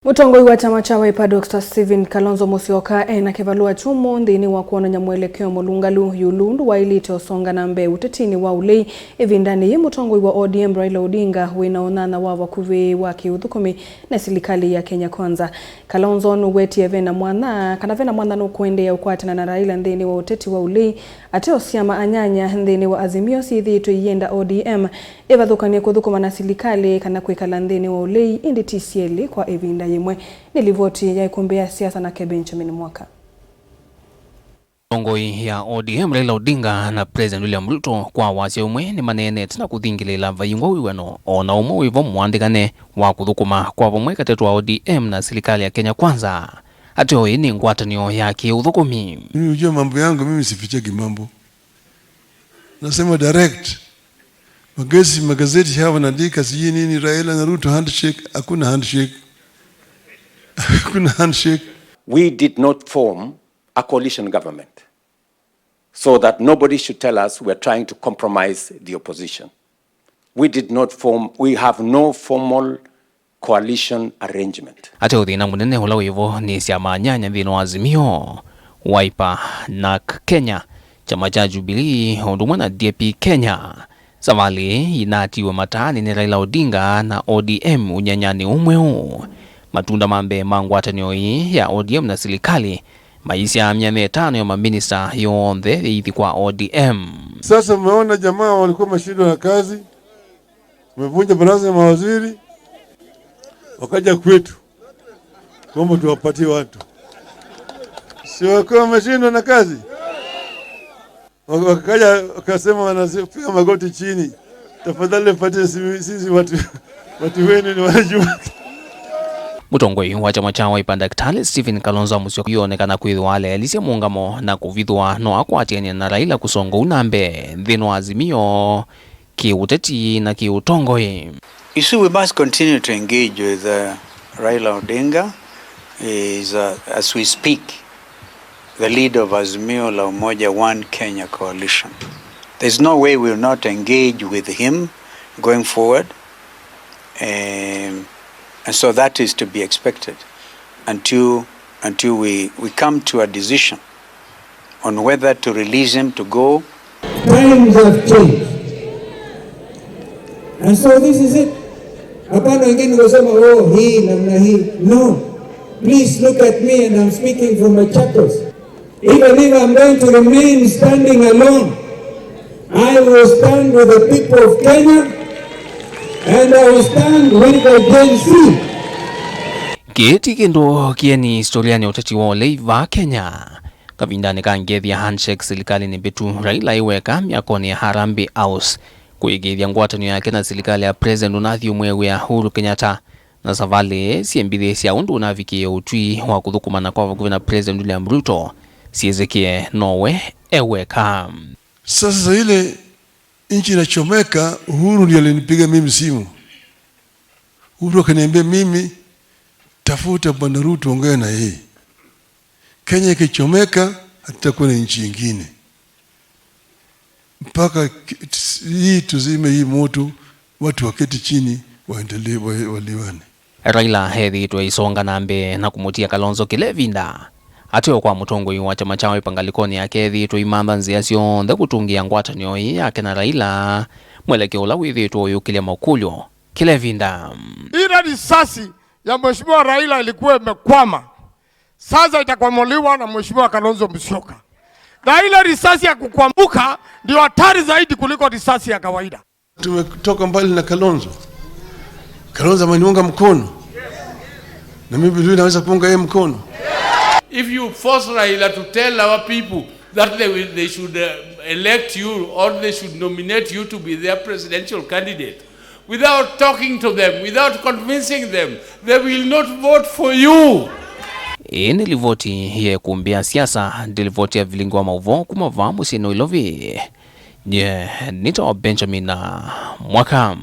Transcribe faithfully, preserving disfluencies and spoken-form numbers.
Mũtongoi wa kyama kya Wiper, Doctor Stephen Kalonzo Musyoka, ena kĩvalũa kyũmũ nthĩnĩ wa kwonany'a mwelekeo mũlũngalu ĩũlũ ũndũ waĩlĩte ũsonga na mbee ũtetinĩ wa ũlei. Ĩvindanĩ yĩĩ, mũtongoi wa O D M Raila Odinga wĩna ũnyanya wa vakuvĩ wa kĩũthũkũmi na silikalĩ ya Kenya Kwanza. Kalonzo nũwetie vena mwanya, kana vena mwanya nũkũendeea ũkwatana na Raila nthĩnĩ wa ũteti wa ũlei, ateo syama anyanya nthĩnĩ wa Azimio syĩthĩĩtwe iyenda O D M ĩvathũkany'e kũthũkũma na silikalĩ kana kwĩkala nthĩnĩ wa ũlei, ĩndĩ ti syelĩ kwa ĩvinda yĩmwe. Nĩ livoti ya ĩkũmbĩ ya siasa nake Benjamin Mwaka. Atongoi ya O D M Raila Odinga na President William Ruto kwa wasya ũmwe nĩmaneenete na kũthingĩlĩĩla vaingwa wĩw'ano o na ũmwe wĩvo mũandĩkane wa kũthũkũma kwa vamwe katĩ wa O D M na silikalĩ ya Kenya Kwanza. Ateo ĩĩ nĩ ngwatanĩo ya kĩũthũkũmi. Mimi hujua mambo yangu, mimi sifichagi mambo. Nasema direct. Magazeti, magazeti haya wanaandika sijui nini, Raila na Ruto handshake. Hakuna handshake. Hakuna handshake. We did not form a coalition government so that nobody should tell us we're trying to compromise the opposition. We did not form, we have no formal coalition arrangement. Ateo thĩna mũnene ũla wĩvo nĩ syama nyanya nthĩnĩ wa Azimio, Wiper, NARC Kenya, kyama kya Jubilee, o ũndũ ũmwe na D A P Kenya. Savalĩ ĩĩ yĩnatiwe mataanĩ nĩ Raila Odinga na O D M ũnyanyanĩ ũmwe ũũ. Matunda ma mbee ma ngwatanĩo ĩĩ ya O D M na silikalĩ maisyaamya me ĩtano ya maminista yonthe yĩithi kwa O D M. Sasa mmeona jamaa walikuwa wameshindwa na kazi, wamevunja baraza ya mawaziri, wakaja kwetu kwamba tuwapatie watu. Si walikuwa wameshindwa na kazi? Wak-, wakaja wakasema, wanapiga magoti chini, "Tafadhali mpatie sisi, sisi watu, watu wenu ni wanajua." Mũtongoi wa kyama kya Wiper, Daktari Stephen Kalonzo Musyoka, yonekana kwĩthĩwa aleelisye mũũngamo na kũvithũa no akwatĩanĩa na Raila kũsonga ũu na mbee nthĩnĩ wa Azimio kĩũteti na kĩũtongoi. You see, we must continue to engage with, uh, Raila Odinga. He is, uh, as we speak, the leader of Azimio la Umoja One Kenya Coalition. There's no way we will not engage with him going forward. Um, and so that is to be expected until, until we, we come to a decision on whether to release him to go. Times have changed. And so this is it. Hapana wengine kusema, "Oh, hii namna hii." No. Please look at me and I'm speaking from Machakos. Even if I'm going to remain standing alone, I will stand with the people of Kenya and I will stand with the Gen Z. Kĩĩ ti kĩndũ kĩeni historianĩ ya ũteti wa ũlei va Kenya. Kavindanĩ ka ngethi ya handshake silikalĩnĩ mbĩtu, Raila e weka myakonĩ ya Harambee House kũĩkĩĩthya ngwatanĩo yake na silikalĩ ya President ũnathi ũmwe wĩa Uhuru Kenyatta, na savalĩ syĩ mbithĩ sya ũndũ ũnavikĩe ũtwi wa kũthũkũmana kwa vakuvĩ na President William Ruto syĩsĩkĩe nowe e weka. Sasa ile nchi inachomeka, Uhuru ndiye alinipiga mimi simu. Uhuru akaniambia mimi, "Tafuta Bwana Ruto, ongea na yeye. Kenya ikichomeka, hatutakuwa na nchi ingine. Mpaka ki-, ts-, hii tuzime hii moto, watu waketi chini, waendelee, wa-, waliwane." Raila ethĩĩtwe aisonga na mbee na kũmũtia Kalonzo kĩla ĩvinda. Ateo kwa mũtongoi wa kyama kya Wiper ngalĩkonĩ yake ethĩĩtwe aimantha nzĩa syonthe kũtũngĩa ngwatanĩo ĩĩ yake na Raila, mwelekeo ũla wĩthĩĩtwe ũyũkĩlya makũlyo kĩla ĩvinda. Ile risasi ya Mheshimiwa Raila ilikuwa imekwama, sasa itakwamuliwa na Mheshimiwa Kalonzo Musyoka. Na ile risasi ya kukwamuka ndio hatari zaidi kuliko risasi ya kawaida. Tumetoka mbali na Kalonzo. Kalonzo ameniunga mkono. Na mimi vile naweza kuunga yeye mkono. If you force Raila to tell our people that they will, they should, uh, elect you or they should nominate you to be their presidential candidate, without talking to them, without convincing them, they will not vote for you. Ĩĩ nĩ livoti ya ĩkũmbĩ ya siasa, ndĩ livoti ya vilingi wa maũvoo kuma vaa mũsyĩ Nairobi. Nye nĩtawa Benjamin Mwaka.